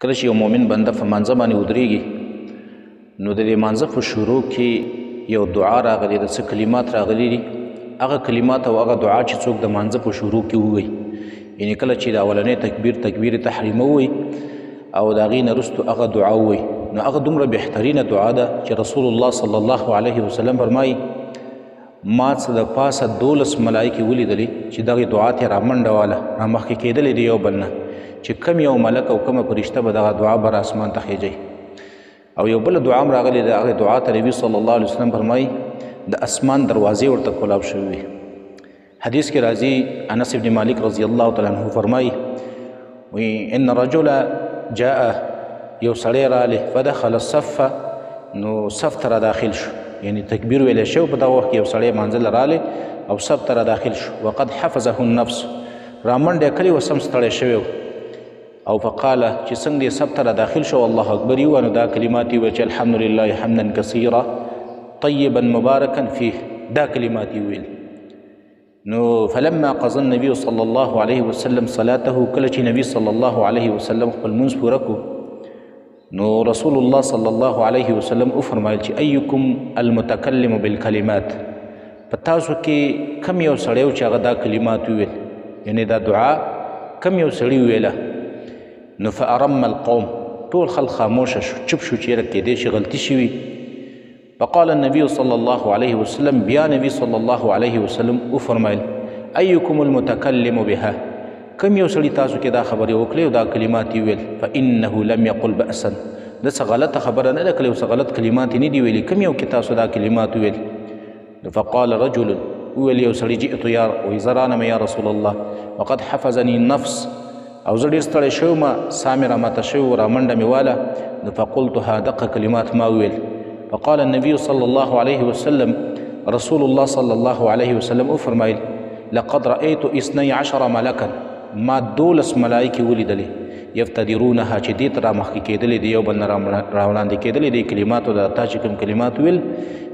کله چې یو مؤمن بنده په مانځه باندې ودرېږي، نو د دې مانځه په شروع کې یو دعا راغلې ده، څه کلمات راغلي دي. هغه کلمات او هغه دعا چې څوک د مانځه په شروع کې ووایي، یعنې کله چې د اولنی تکبیر تکبیر تحریمه ووایي او د هغې نه وروسته هغه دعا ووایي، نو هغه دومره بهترینه دعا ده چې رسول الله صلی الله علیه وسلم فرمایي، ما څه د پاسه 12 ملایکې ولیدلې چې دغې دعا ته رامنډه واله، رامخکې کېدلې د یو بل نه، چې کم یو ملک او کمه فرشته به دغه دعا بر اسمان ته خېژوي. او یو بله دعا هم راغلې ده، هغې دعا ته نبي صلی الله علیه وسلم فرمایي د اسمان دروازې ورته کولاو شوې وي. حدیث کې راځي انس بن مالک رضی الله تعالی عنه فرمایي، وی ان رجل جاء، یو سړی راغلی، فدخل الصف، نو صف ته را داخل شو، یعنی تکبیر ویلی شو په دغه وخت کې یو سړی منزل راغلی او صف ته را داخل شو. وقد حفظه النفس، رامنډه یې کړې وه، سم ستړی شوی و. او فقال، چې څنګه یې صف ته را داخل شو الله اکبر یې وویل، نو دا کلمات یې وویل چې الحمد لله حمدا کثیرا طیبا مبارکا فیه، دا کلمات یې وویل. نو فلما قضى النبي صلى الله عليه وسلم صلاته، کله چې نبی صلی الله علیه وسلم خپل لمونځ پوره کړو، نو رسول الله صلی الله علیه وسلم وفرمایل چې ایکم المتکلم بالکلمات، په تاسو کې کم یو سړی و چې هغه دا کلمات وویل، یعنې دا دعا کم یو سړي وویله. نو فأرم القوم، ټول خلک خاموشه شو، چوپ شو چې یاره کېدای شي غلطي شوي. فقال النبي صلى الله عليه وسلم، بیا نبی صلی الله علیه وسلم وفرمایل ایکم المتکلم بها، کم یو سړي تاسو کې دا خبرې وکړې او دا کلمات یې وویل، فإنه لم یقل بأسا، ده څه غلطه خبره نه ده کړې او څه غلط کلمات یې نه دي ویلي، کم یو کې تاسو دا کلمات وویل. فقال رجل، وویل یو سړي جئت یا، وایي زه رانم یا رسول الله، وقد حفظني النفس، او زه ډېر ستړی شوی وم، ساه مې راماته شوې وه، رامنډه مې واله. نو فقلتها، دقه کلمات ما وویل. فقال النبي صلى الله عليه وسلم، رسول الله صلى الله عليه وسلم وفرمایل لقد رأيت 12 ملکا، ما 12 ملایکې ولیدلې، یفتدرونها، چې دې ته رامخکې کېدلې دي، یو بل نه راوړاندې کېدلې دي کلماتو، دا تا چې کوم کلمات ویل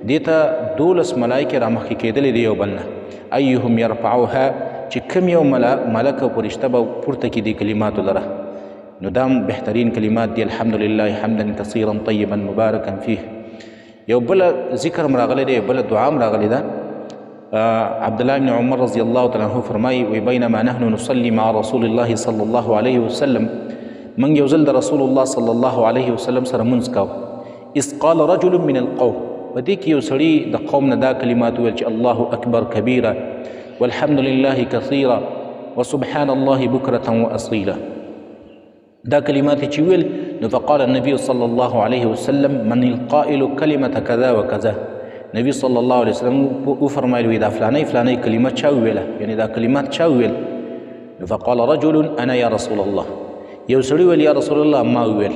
دې ته 12 ملایکې رامخکې کېدلې دي یو بل نه، ایهم یرفعها، چې کوم یو ملک او فرشته به پورته کړي دې کلماتو لره. نو دا بهترین کلمات دي، الحمد لله حمدا کثیرا طیبا مبارکا فیه. یو بل ذکر هم راغلی دی، بله دعا هم راغلې ده. عبد الله بن عمر رضی الله تعالی عنه فرمایي، وی بینما نحن نصلي مع رسول الله صلی الله علیه وسلم، موږ یو ځل د رسول الله صلی الله علیه وسلم سره مونځ کاوه، اذ قال رجل من القوم، په دې کې یو سړي د قوم نه دا کلمات وویل چې الله اکبر کبیرا والحمد لله کثیرا وسبحان الله بکرة واصیلا. دا کلمات چې ویل، نو فقال النبي صلى الله عليه وسلم من القائل كلمة كذا وكذا، نبی صلی الله علیه وسلم وفرمایل وی دا فلانی فلانی کلمه چا وویله، یعنې دا کلمات چا وویل. نو فقال رجل انا یا رسول الله، یو سړي ویل یا رسول الله ما وویل.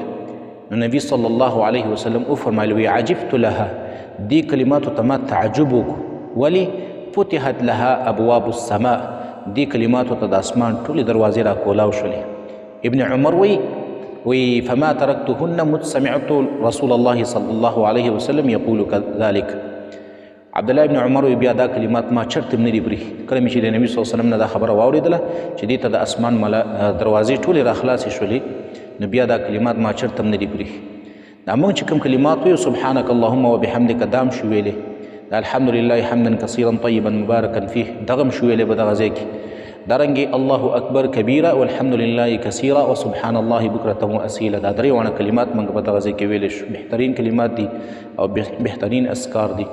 نو نبی صلی الله علیه وسلم وفرمایل وی عجبت لها، دې کلماتو ته ما تعجب وکړو، ولې فتحت لها ابواب السماء، دې کلماتو ته د اسمان ټولې دروازې را کولاو شولې. ابن عمر وی فما تركتهن مذ سمعت رسول الله صلى الله عليه وسلم يقول كذلك. عبد الله ابن عمر وی بیا دا کلمات ما چرته هم نه دي پرېښي، کله مې چې د نبي صلی الله علیه وسلم نه دا خبره واورېدله چې دې ته د اسمان دروازې ټولې راخلاصې شولې، نو بیا دا کلمات ما چرته هم نه دي پرېښي. دا موږ چې کوم کلمات ویو سبحانک اللهم وبحمدک دا هم شو ویلی، دا الحمد لله حمدا کثیرا طیبا مبارکا فیه دغه هم شو ویلی په دغه ځای کې. دارنګې الله اکبر کبیره والحمد لله کثیرا وسبحان الله بکرة واصیلا، دا درې واړه کلمات موږ په دغه ځای کې ویلی شو. بهترین کلمات دي او بهترین اذکار دي.